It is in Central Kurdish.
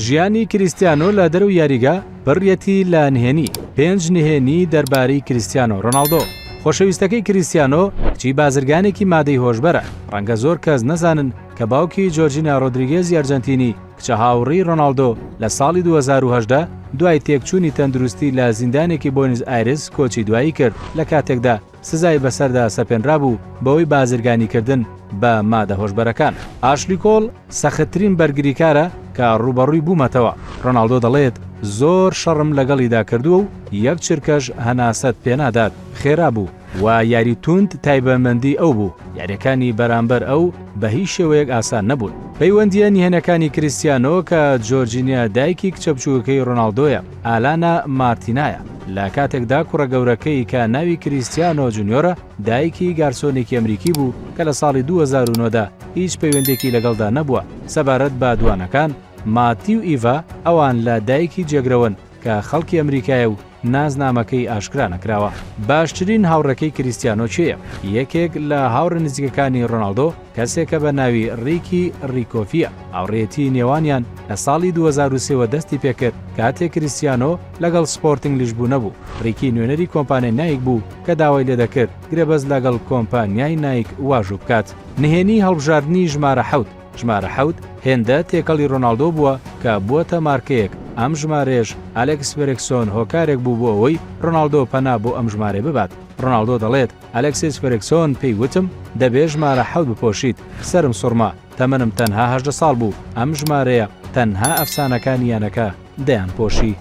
ژیانی کریستیانۆ لە دەرەوەی یاریگا پڕیەتی لە نهێنی، پێنج نهێنی دەربارەی کریستیانۆ رۆناڵدۆ. خۆشەویستەکەی کریستیانۆ کچی بازرگانێکی مادەی هۆشبەرە، رەنگە زۆر کەس نەزانن کە باوکی جۆرجینا رۆدریگێزی ئەرجەنتینی کچە هاوڕێی رۆناڵدۆ لە ساڵی 2018 دوای تێکچوونی تەندروستی لە زیندانێکی بۆینس ئایرس کۆچی دوایی کرد لە کاتێکدا سزای بەسەردا سەپێنرابوو بەوەی بازرگانیکردن بە مادە هۆشبەرەکان. ئاشلی کۆڵ سەختترین بەرگریکارە کە ڕووبەڕووی بوومەتەوە، ڕۆناڵدۆ دەڵێت زۆر شەڕم لەگەڵیدا کردووە و یەک چرکەش هەناسەت پێنادات، خێرا بوو و یاری توند تایبەمەندی ئەو بوو، یارییەکانی بەرامبەر ئەو بە هیچ شێوەیەک ئاسان نەبوون. پەیوەندییە نهێنەکانی کریستیانۆ کە جۆرجینیا دایکی کچە بچووکەکەی ڕۆناڵدۆیە، ئالانا مارتینایە، لە کاتێکدا کوڕە گەورەکەی کە ناوی کریستیانۆ جونیۆرە، دایکی گارسۆنێکی ئەمریکی بوو کە لە ساڵی 2009 دا هیچ پەیوەندێکی لەگەڵدا نەبووە. سەبارەت بە دوانەکان، ماتی و ئیڤا، ئەوان لە دایکی جێگرەوەن کە خەڵکی ئەمریکایە و نازنامەکەی ئاشکرا نەکراوە. باشترین هاوڕێکەی کریستیانۆ کێیە؟ یەکێک لە هاوڕێ نزیکەکانی ڕۆناڵدۆ کەسێکە بە ناوی ڕیکی ڕیکۆفییە، هاوڕێیەتی نێوانیان لە ساڵی 2003 وە دەستی پێکرد کاتێک کریستیانۆ لەگەڵ سپۆرتینگ لیشبونە بوو، ڕیکی نوێنەری کۆمپانیای نایک بوو کە داوای لێدەکرد گرێبەست لەگەڵ کۆمپانیای نایک واژوو بکات. نهێنی هەڵبژاردنی ژمارە حەوت ژمارە حەوت هێندە تێکەڵی ڕۆناڵدۆ بووە کە بووەتە مارکەیەک، ئەم ژمارەیەش ئەلێکس فێرگسۆن هۆکارێک بوو بۆ ئەوەی ڕۆناڵدۆ پەنا بۆ ئەم ژمارەیە ببات، ڕۆناڵدۆ دەڵێت، ئەلێکسیس فێرگسۆن پێی وتم دەبێ ژمارە حەوت بپۆشیت، سەرم سوڕما، تەمەنم تەنها 18 ساڵ بوو، ئەم ژمارەیە تەنها ئەفسانەکانی یانەکە دەیانپۆشی.